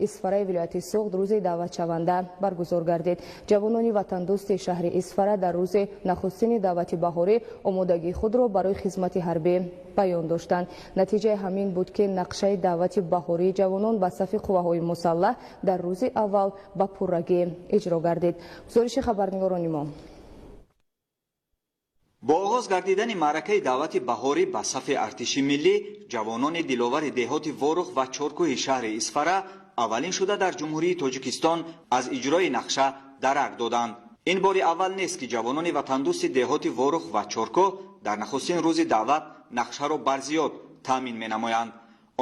Исфараи вилояти Суғд рӯзи даъватшаванда баргузор гардид. Ҷавонони ватандӯсти шаҳри Исфара дар рӯзи нахустини даъвати баҳорӣ омодагии худро барои хизмати ҳарбӣ баён доштанд. Натиҷаи ҳамин буд, ки нақшаи даъвати баҳории ҷавонон ба сафи қувваҳои мусаллаҳ дар рӯзи аввал ба пуррагӣ иҷро гардид. Гузориши хабарнигорони мо. Бо оғоз гардидани маъракаи даъвати баҳорӣ ба сафи артиши миллӣ, ҷавонони диловари деҳоти Ворух ва Чоркӯҳи шаҳри Исфара аввалин шуда дар Ҷумҳурии Тоҷикистон аз иҷрои нақша дарак доданд. Ин бори аввал нест, ки ҷавонони ватандӯсти деҳоти Ворух ва Чоркӯҳ дар нахустин рӯзи даъват нақшаро барзиёд таъмин менамоянд.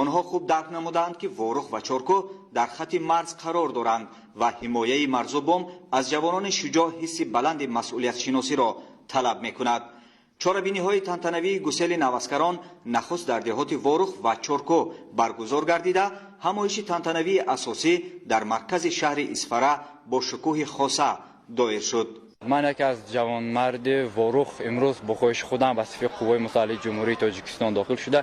Онҳо хуб дарк намудаанд, ки Ворух ва Чоркӯҳ дар хатти марз қарор доранд ва ҳимояи марзу бум аз ҷавонони шуҷоъ ҳисси баланди масъулиятшиносиро талаб мекунад. Чорабиниҳои тантанавии гусели наваскарон нахуст дар деҳоти Ворух ва Чоркӯҳ баргузор гардида, ҳамоиши тантанавии асосӣ дар маркази шаҳри Исфара бо шукӯҳи хоса доир шуд. Ман яке аз ҷавонмарди Ворух имрӯз бо хоҳиши худам ба сафи Қувваи мусаллаҳи Ҷумҳурии Тоҷикистон дохил шуда,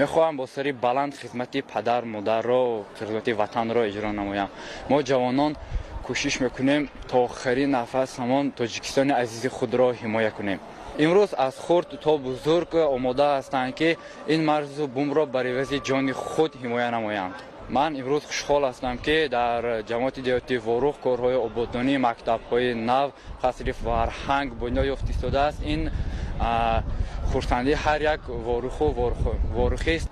мехоҳам бо сари баланд хизмати падар модарро, хизмати ватанро иҷро намоям. Мо ҷавонон кӯшиш мекунем, то охирин нафас ҳамон Тоҷикистони азизи худро ҳимоя кунем. Имрӯз аз хурд то бузург омода ҳастанд, ки ин марзу бумро бар ивази ҷони худ ҳимоя намоянд. Ман имрӯз хушҳол ҳастам, ки дар ҷамоати деҳоти Ворух корҳои ободонии мактабҳои нав, қасри фарҳанг бунёд ёфт истодааст. Ин хурсандии ҳар як воруху ворухист.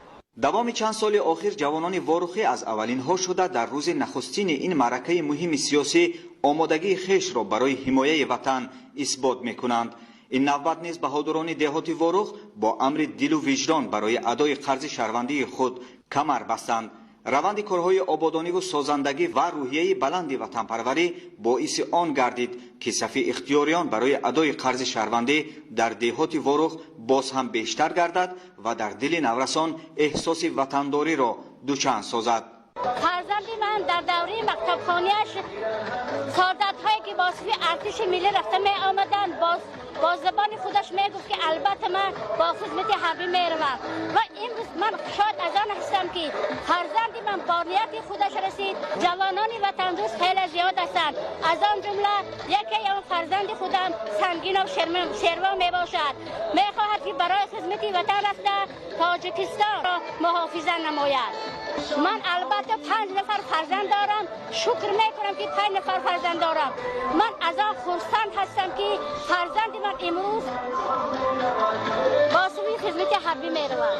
Давоми чанд соли охир ҷавонони ворухӣ аз аввалинҳо шуда дар рӯзи нахустини ин маъракаи муҳими сиёсӣ омодагии хешро барои ҳимояи ватан исбот мекунанд. Ин навбат низ баҳодурони деҳоти Ворух бо амри дилу виҷдон барои адои қарзи шаҳрвандии худ камар бастанд. Раванди корҳои ободониву созандагӣ ва рӯҳияи баланди ватанпарварӣ боиси он гардид, ки сафи ихтиёриён барои адои қарзи шаҳрвандӣ дар деҳоти Ворух боз ҳам бештар гардад ва дар дили наврасон эҳсоси ватандориро дучанд созад. Фарзанди ман дар давраи мактабхониаш солдатҳое, ки бо сафи артиши миллӣ рафта меомаданд, бо забони худаш мегуфт, ки албатта ман бо хизмати ҳарбӣ меравам. Ва имрӯз ман шод аз он ҳастам, ки фарзанди ман бо нияти худаш расид. Ҷавонони ватандӯст хеле зиёд ҳастанд, аз он ҷумла яке он фарзанди худам Сангинов Шервон мебошад. Мехоҳад, ки барои хизмати ватан рафта, Тоҷикистонро муҳофизат намояд. Ман албатта панҷ нафар фарзанд дорам. Шукр мекунам, ки панҷ нафар фарзанд дорам. Ман аз он хурсанд ҳастам, ки фарзанди ман имрӯз бо сӯи хизмати ҳарбӣ меравад.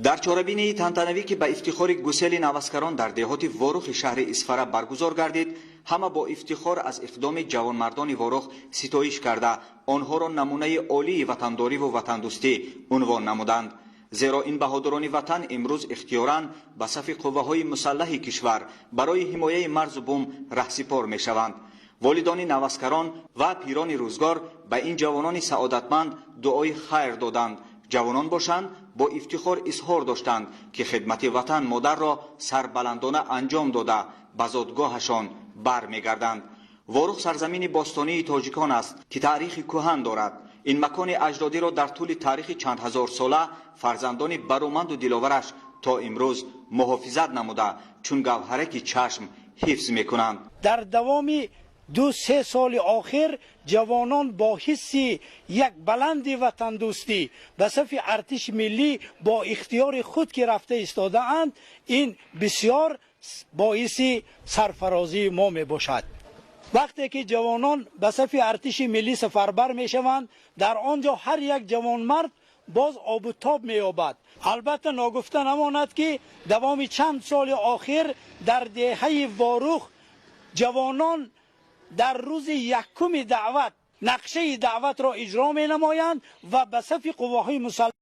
Дар чорабинии тантанавӣ, ки ба ифтихори гусели наваскарон дар деҳоти Ворухи шаҳри Исфара баргузор гардид, ҳама бо ифтихор аз иқдоми ҷавонмардони Ворух ситоиш карда, онҳоро намунаи олии ватандориву ватандӯстӣ унвон намуданд. Зеро ин баҳодурони ватан имрӯз ихтиёран ба сафи қувваҳои мусаллаҳи кишвар барои ҳимояи марзу бум раҳсипор мешаванд. Волидони наваскарон ва пирони рӯзгор ба ин ҷавонони саодатманд дуои хайр доданд. Ҷавонон бошанд, бо ифтихор изҳор доштанд, ки хидмати ватан модарро сарбаландона анҷом дода, ба зодгоҳашон бармегарданд. Ворух сарзамини бостонии тоҷикон аст, ки таърихи кӯҳан дорад. Ин макони аҷдодиро дар тӯли таърихи чанд ҳазорсола фарзандони бароманду диловараш то имрӯз муҳофизат намуда, чун гавҳараки чашм ҳифз мекунанд. Дар давоми 2-3 соли охир ҷавонон бо ҳисси як баланди ватандӯстӣ ба сафи артиши миллӣ бо ихтиёри худ ки рафта истодаанд, ин бисёр боиси сарфарозии мо мебошад. Вақте ки ҷавонон ба сафи артиши миллӣ сафарбар мешаванд, дар он ҷо ҳар як ҷавонмард боз обу тоб меёбад. Албатта, ногуфта намонад, ки давоми чанд соли охир дар деҳаи Ворух ҷавонон дар рӯзи якуми даъват нақшаи даъватро иҷро менамоянд ва ба сафи қувваҳои мусаллаҳ